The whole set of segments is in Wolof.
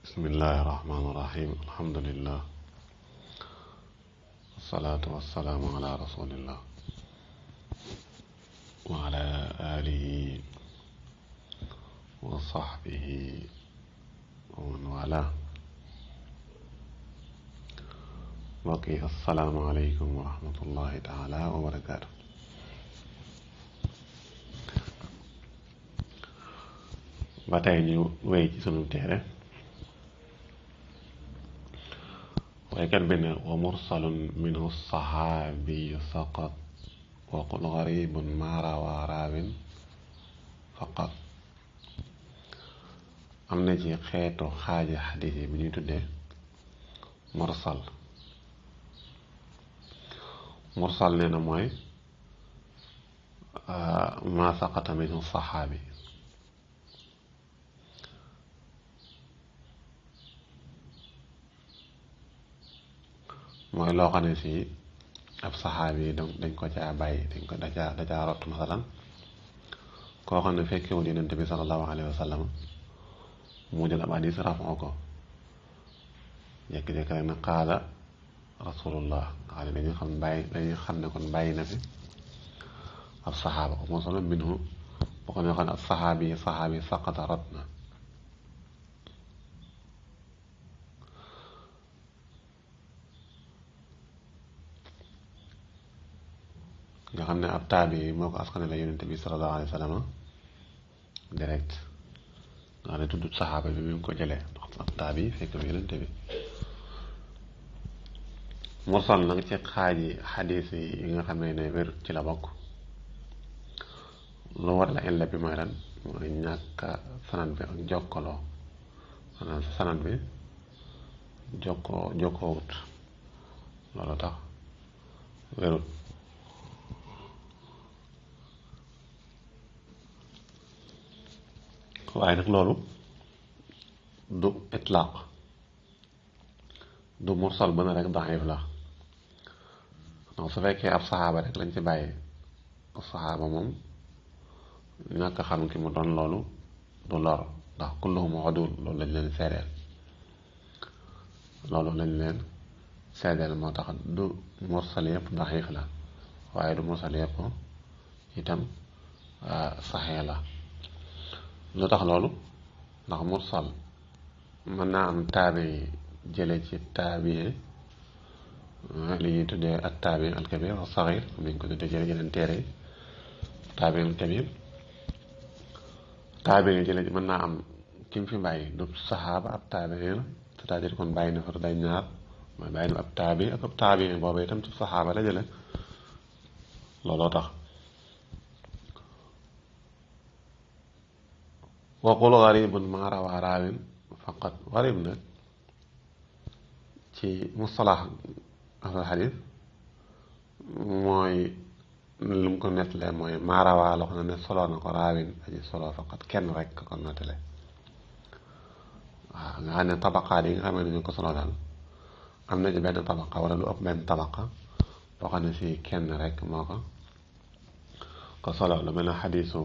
bismillahi rahmaani rahim alhamdulillah wasalaatu wasalaamu ala rasulillah wa ala alihi wa sahbihi wa man wala. mbokk yi assalaamu aleykum wa rahmatullahi taala wa barakaatu. ba tey ñu wéy ci sunu téere waykat bi ne wa mursalun minhu saxaabiyu saqat wa qul garibun ma rawaa raawin faqat. am na ci xeetu xaaji xadiis yi bi ñuy tuddee mursal. mursal nee na mooy ma saqata minhu saxaabi, mooy loo xam ne si ab saxaabi yi dañ ko caa bàyyi da caa rott. masalan koo xam ne fekkewul yonent bi sallallahu alayhi wa sallam mu jël ab hadiis rafoo ko jékki-jékki rek na qaala rasulullah nga xam ne dañuy xam ne kon bàyyi na fi ab saxaaba ko moo solo minhu boo ko ne xam ne ab saxaabi saqata rot na. nga xam ne ab taabi moo ko askane la yonent bi sallallahu alayhi wa sallam direct nga xam ne tuddut saxaaba bi mu ko jëlee ndax ab taabi fekk na yonent bi. mursal nag ci xaaji xadiis yi nga xam ne wér ci la bokk. lu war la illa bi mooy lan mooy ñàkk sanad bi ak jokkaloo, maanaam sanad bi jokkoowut loolu tax wérut. waaye nag loolu du itlaaq, du mursal ba ne rek daif la. donc su fekkee ab saxaaba rek lañ ci bàyyi, ab saxaaba moom ñàkk xam ki mu doon loolu du lor, ndax kulluhum udul loolu lañ leen seedeel moo tax du mursal yëpp daif la, waaye du mursal yëpp itam saxee la. lu tax loolu? ndax mursal mën naa am taabi jële ci taabi li ñuy tuddee ak taabi al kabir wa saxiir dañ ko tuddee jële yeneen téere yi. taabi al kabir taabi jële mën naa am ki mu fi bàyyi du saxaaba ab taabi la, c'est-à-dire kon bàyyi na fa day ñaar, mooy bàyyi na ab taabi ak ab taabi boobu itam ci saxaaba la jële. looloo tax waqul garibun ma rawaa raawin faqat. garib nag ci mustalax ahlul xadiis mooy lu mu ko nettalee mooy ma rawaa loo xam ne solo na ko raawin aji solo faqat, kenn rek ko nettale. waaw nga xam ne tabaqaat yi nga xam ne dañu ko solo daal am na ci benn tabaqa wala lu ëpp benn tabaqa boo xam ne si kenn rek moo ko solo. lu mel ne xadiisu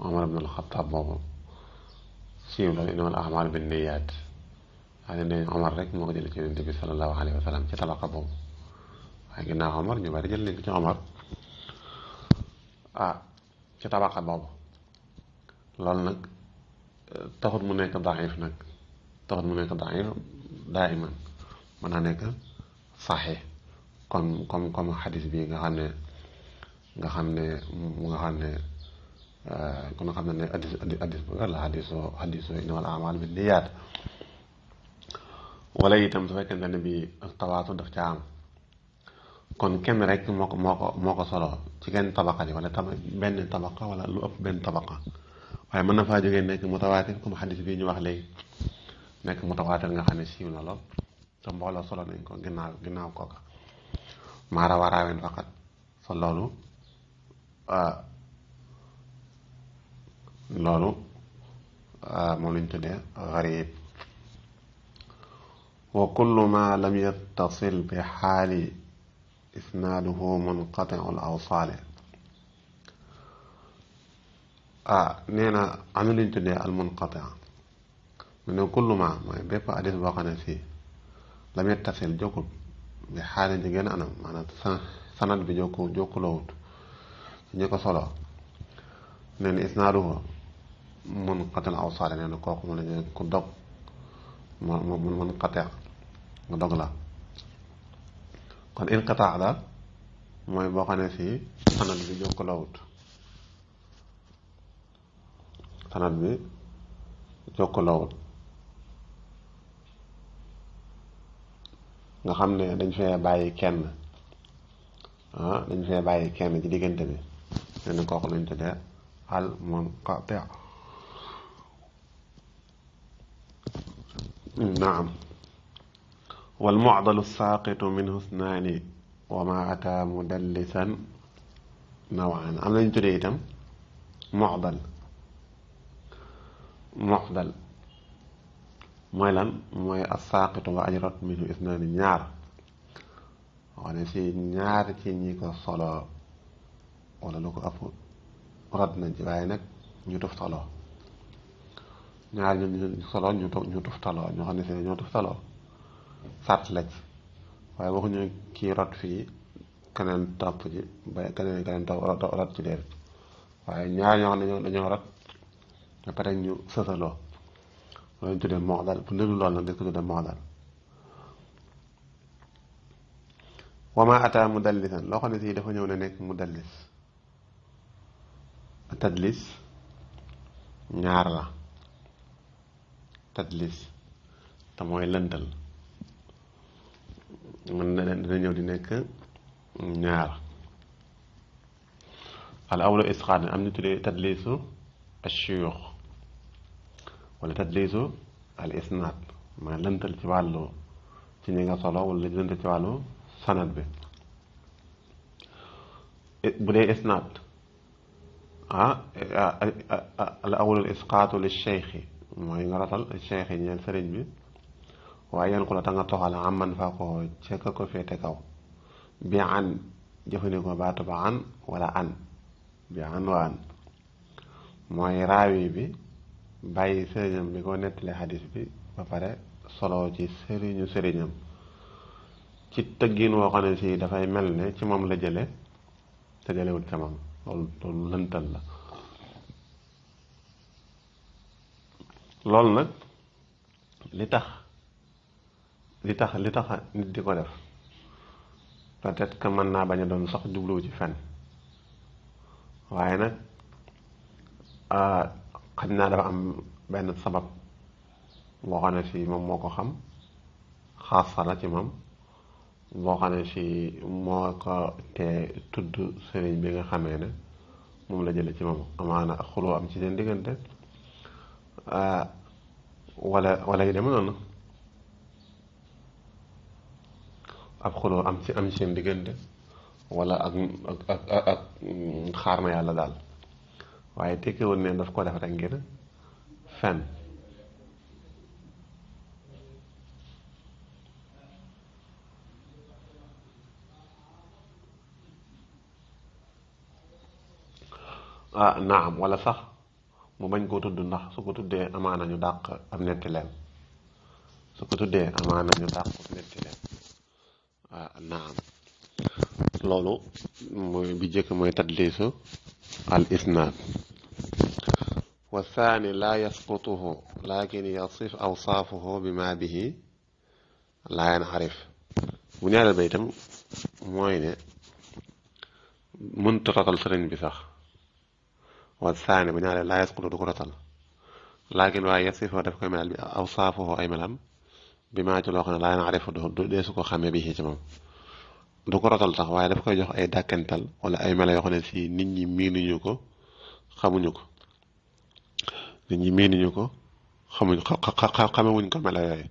Omar ibn al-Khattab boobu siiw la innamal a'maalu binniyaat. waaye ne Omar rek moo ko jëlee ci Yonent bi sallallahu alayhi wa sallam ci tabaqa boobu, waaye ginnaaw Omar ñu bari jël nañ ko ci Omar ci tabaqa boobu. loolu nag taxut mu nekk daif nag, taxut mu nekk daif daa'iman, mën naa nekk saxiix comme xadis bi nga xam ne kon nga xam ne addis bu wér la xadisu innamal a'maalu binniyaat. wala itam su fekkente ne bi tawaatu daf ca am, kon kenn rek moo ko solo ci kenn tabaqa yi wala benn tabaqa wala lu ëpp benn tabaqa, waaye mën na faa jógee nekk mutawaatir comme xadis bi ñu wax léegi nekk mutawaatir nga xam ne siiw na lool te mbooloo solo nañ ko ginnaaw kooka maa rawaa raawin faqat. sa loolu moom lañ tuddee garib. wa kullu ma lam yattasil bi xaali isnaaduhu munqati'ul awsaali. nee na am na lu ñu tuddee al munqati', ne kullu ma mooy bépp hadis boo xam ne fii lam yettasil jokkut bi xaalin ci gën anam maanaam sanad bi jokkuloowut ñi ko solo nee na isnaaduhu munqatil awsaal nee na kooku mu ne ku dog mu munqati mu dog la kon inqitaa daal mooy boo xam ne fii sanad bi jokkuloowut nga xam ne dañ fee bàyyi kenn ci diggante bi nee na kooku lañ tuddee al munqati naam wal mu'dalu saaqitu minhu isnaani wa ma ata mudallisan nawaan am nañ tuddee itam mu'dal mooy lan mooy as-saaqitu wa ajrat minhu isnaani ñaar wax ne si ñaar ci ñi ko solo wala lu ko ëpp rot nañ ci waaye nag ñu tuftaloo ñaar ñu solo ñu tuftaloo ñoo xam ne si ñoo tuftaloo sart la ci waaye waxuñu kii rot fii keneen topp ci ba keneen topp rot ci déer waaye ñaar ñoo xam ne dañoo rot ba pare ñu sësaloo loolu ñu tuddee mu'dal bu ndelu lool nag dañ ko tuddee mu'dal wa ma ata mudallisan loo xam ne si dafa ñëw ne nekk mudallis tadlis ñaar la tadlis te mooy lëndal mën na dina ñëw di nekk ñaar al awlu isqaat am ñu tuddee tadlisu ashuyuux wala tadlisu al isnaad mooy lëntal ci wàllu ci ñi nga solo wala lëntal ci wàllu sanad bi bu dee isnaad al awlu isqaatu li cheikhi mooy nga rotal cheikhi ñeel sëriñ bi waaye yan ku la ta nga toxal amman fa ko cekka ko féete kaw bi an jëfandikoo baatu ba an wala an bi an wa an mooy raawi bi bàyyi sëriñam bi ko nettali xadis bi ba pare solo ci sëriñam ci tëggin woo xam ne si dafay mel ne ci moom la jële te jëlewut ca moom loolu lëntal la loolu nag li tax nit di ko def peut-être que mën naa bañ a doon sax jubluwu ci fen waaye nag xam naa dafa am benn sabab boo xam ne si moom moo ko xam xaasa la ci moom boo xam ne si moo ko te tudd sëriñ bi nga xamee ne moom la jële ci moom amaana ak xuloo am ci seen diggante wala yu dem noonu ab xuloo am ci seen diggante wala ak xaar ma yàlla daal waaye tekkiwul ne daf ko def rek ngir fen naam wala sax mu bañ koo tudd ndax su ko tuddee amaana ñu dàq am netti leen naam loolu mooy bi jëkk mooy tadliisu al isnaad wa thani laa yasqutuhu lakin yasif awsaafuhu bi ma bihi laa yanxarif bu ñaareel ba itam mooy ne mënta rotal sëriñ bi sax wa thani bu ñaareel laa yasqutu du ko rotal lakin waaye yasifoo daf koy melal bi awsaafuhu ay melam bi maa ci loo xam ne laa yanxarif du deesu ko xamee bi ci moom du ko rotal sax waaye daf koy jox ay dàkkantal wala ay melo yoo xam ne si nit ñi miinuñu ko xamewuñ ko melo yooyu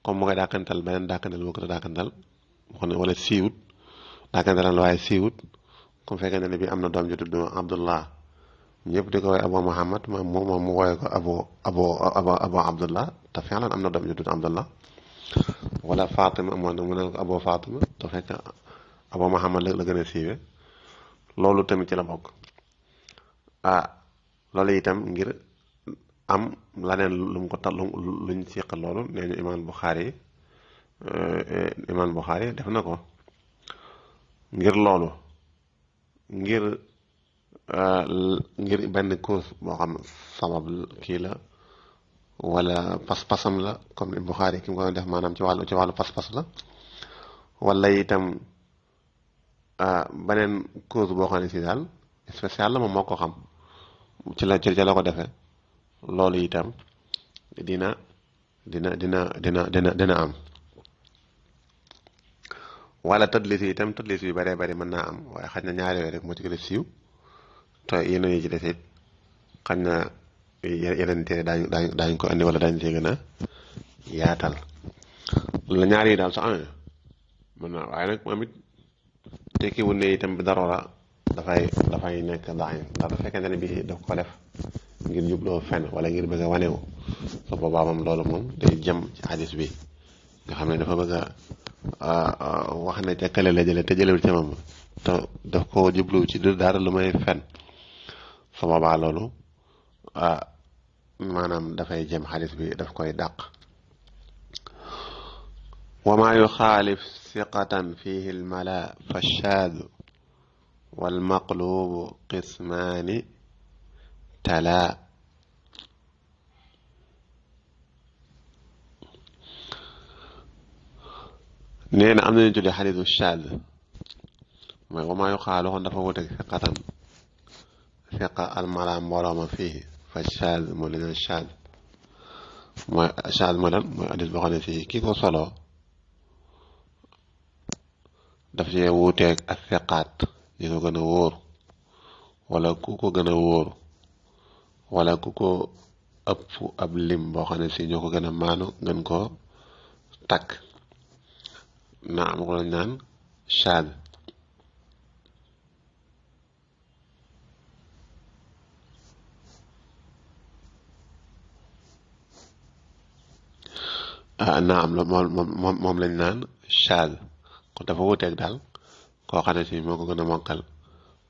comme mu koy dàkkantal beneen dàkkantal boo ko te dàkkantal mu xam ne wala siiwut dàkkantalan la waaye siiwut comme fekkee ne bi am na doom ju tudd Abdullah ñëpp di ko woy Abu Muhammad moom mu woye ko Abu Abdullah te fenlan am na doom ju tudd Abdullah wala Fatima amoon na mu ne ko Abu Fatima te fekk Abu Muhammad la gën a siiwe loolu tamit ci la bokk loolu itam ngir am laneen lu mu ko tal luñ siq loolu nee ñu imaam Buxaari def na ko ngir loolu ngir ngir benn cause boo xam sabab kii la wala pas-pasam la comme ni Buxaari ki mu ko def maanaam ci wàllu pas-pas la wala itam beneen cause boo xam ne si daal spécial la moom moo ko xam ci la ko defee loolu itam dina am wala tadlis yi itam tadlis yu bëree bëri mën naa am waaye xaj na ñaari yooyu rek moo ci gën a siiw te yeneen yi ci des it xaj na yeneen téere daañu ko indi wala daañu see gën a yaatal la ñaari yi daal su amee mën naa waaye nag moom it tekkiwul ne itam bi daroora dafay nekk daañu ndax bu fekkente ne bii daf ko def ngir jubloo fenn wala ngir bëgg a wanewu su boobaa moom loolu moom day jëm ci hadis bi nga xam ne dafa bëgg a wax ne ca kële la jële te jëlewul ca moom te daf ko jublu ci dara lu may fenn su boobaa loolu maanaam dafay jëm hadis bi daf koy dàq wa maa yuxaalif siqatan fihi lmala fa shaadu walmaqlubu qismaani tala nee na am nañu tuddee xadisu shaad mooy wa maa yuxaalu waxoon dafa wuteeg siqatan siqa almala mbooloo ma fii fa shaad moo leen shaad mooy lan mooy hadis boo xam ne fii kii ko solo daf cee wuuteeg ak siqaat yi ko gën a wóor wala ku ko gën a wóor wala ku ko ëpp ab lim boo xam ne si ñoo ko gën a maanu gën ko takk naa am ko lañ naan shaad naa am la moom lañ naan shaad kon dafa wuteeg daal koo xam ne si moo ko gën a mokkal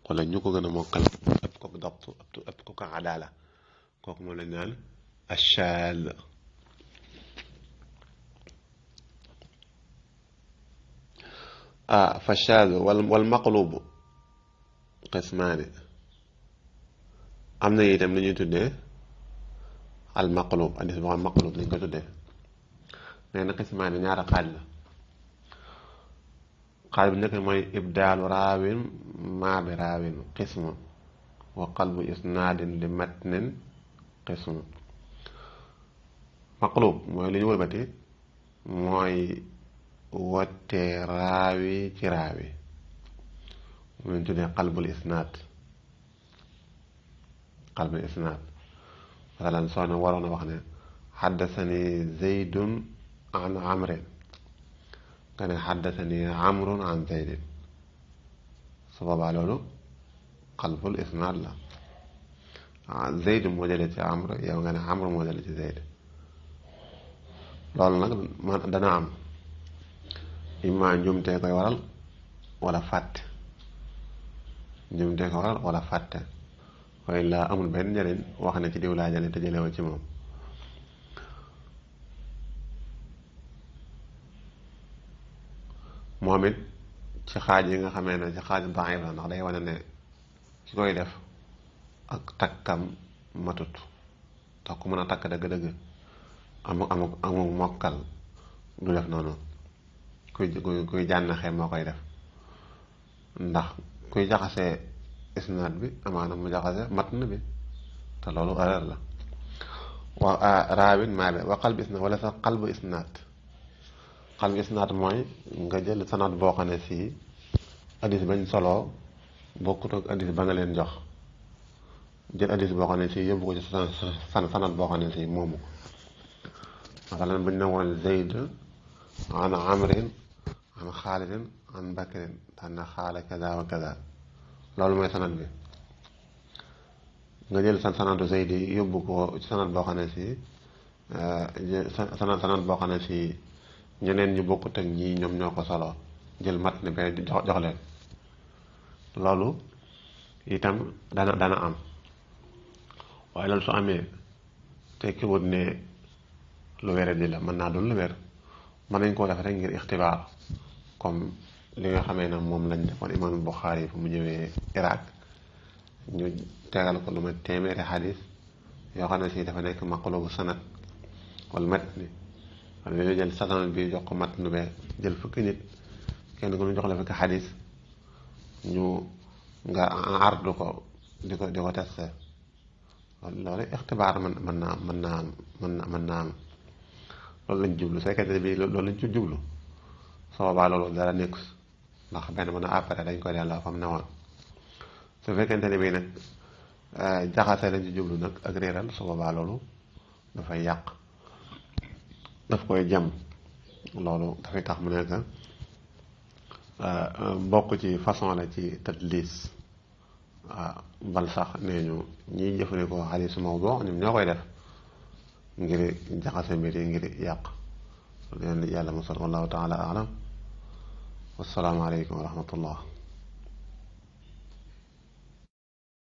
wala ñu ko gën a mokkal ëpp ko dabt ëpp ko adaala kooku moom lañ naan ashaad fa shaad wal maqlubu qismaani am na itam lu ñuy tuddee al maqlub hadis boo xam maqlub lañ ko tuddee nee na qismaani ñaara xaaj la xaaj bu njëkk mooy ibdaalu raawin maa bi raawin qismu wa qalbu isnaadin li matnin qismu maqlub mooy lu ñu wëlbati mooy wottee raawi ci raawi mu leen tuddee qalbul isnaad masalan soo ne waroon a wax ne xaddasani zeydun an amrin nga ne xaddasani amrun an zeydin su boobaa loolu qalbul isnaad la zeyd moo jëlee ci amr yow nga ne amr moo jëlee ci zeyd loolu nag man dana am imma njumtee koy waral wala fàtte njumtee koy waral wala fàtte waaye laa amul benn njëriñ wax ne ci diw laa jële te jëlewa ci moom moom it ci xaaj yi nga xamee ne ci xaaj daif la ndax day wane ne ki koy def ak takkam matut tax ku mën a takk dëgg-dëgg amul mokkal du def noonu kuy jànn xel moo koy def ndax kuy jaxasee isnaad bi amaana mu jaxase matn bi te loolu erreur la wa raawin maa bi wa qalbu isnaad wala sax qalbu isnaad mooy nga jël sanad boo xam ne si hadis bañ soloo bokkut ak hadis ba nga leen jox jël hadis boo xam ne si yóbbu ko ci sanad boo xam ne si moomu ko masalan buñ ne woon Zayd an amrin an xaalidin an bakrin daan na xaala kaza wa kaza loolu mooy sanad bi nga jël sanadu Zayd yi yóbbu ko ci sanad boo xam ne si sanad boo xam ne si ñeneen ñu bokkut ak ñii ñoom ñoo ko solo jël mat ne benn jox leen loolu itam dana am waaye loolu su amee te tekkiwut ne lu wér di la mën naa doon lu wér mën nañ koo def rek ngir ixtibaar comme li nga xamee ne moom lañ defoon imam Buxaari fu mu ñëwee Irak ñu tegal ko lu ma téeméeri xadis yoo xam ne si dafa nekk maqlubu sanad wala matni wala dañoo jël sanad bi jox ko matnu be jël fukki nit kenn ku ñu jox la fukki xadis ñu nga ardu ko di ko testé loolu ixtibaar mën naa am loolu lañ jublu su fekkee ne bii loolu lañ ci jublu su boobaa loolu dara nekku ndax benn mën a après dañ koy delloo fa mu ne woon su fekkente ne bii nag jaxase lañ ci jublu nag ak réeral su boobaa loolu dafay yàq daf koy jam loolu dafay tax mu nekk bokk ci façon la ci tadlis waaw bal sax nee ñu ñiy jëfandikoo xadiis mawdu ñoom ñoo koy def ngir jaxase mbir yi ngir yàq leen yàlla musal wallahu taala alam wassalaamu aleykum wa rahmatullah